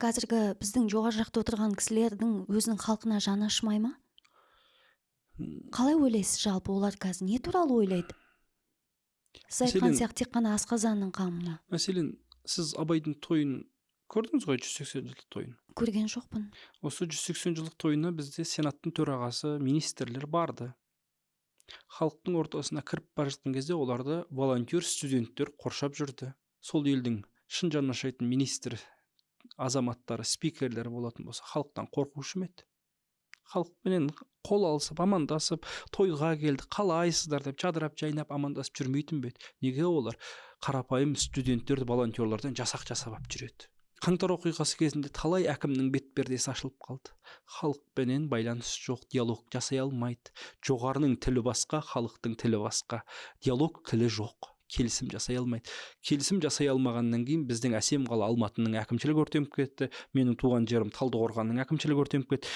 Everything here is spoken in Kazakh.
Қазіргі біздің жоғары жақта отырған кісілердің өзінің халқына жаны ашымай ма? Қалай ойлайсыз, жалпы олар қазір не туралы ойлайды? Сіз айтқан Мәселен- сияқты тек қана асқазанның қамы ма? Мәселен, сіз Абайдың тойын көрдіңіз ғой, 180 жылдық тойын. Көрген жоқпын. Осы 180 жылдық тойына бізде сенаттың төрағасы, министрлер барды. Халықтың ортасына кіріп бара жатқан кезде оларды волонтер студенттер қоршап жүрді. Сол елдің шын жаны ашитын министр азаматтары, спикерлер болатын болса, халықтан қорқушы ма еді? Халықпенен қол алысып, амандасып, тойға келді, қалайсыздар деп жадырап жайнап амандасып жүрмейтін бе еді? Неге олар қарапайым студенттерді, волонтерлардан жасақ жасап алып жүреді? Қаңтар оқиғасы кезінде талай әкімнің бет пердесі ашылып қалды. Халықпенен байланыс жоқ, диалог жасай алмайды. Жоғарының тілі басқа, халықтың тілі басқа, диалог тілі жоқ, келісім жасай алмайды. Келісім жасай алмағаннан кейін біздің әсем қала Алматының әкімшілігі өртеніп кетті, менің туған жерім Талдықорғанның әкімшілігі өртеніп кетті.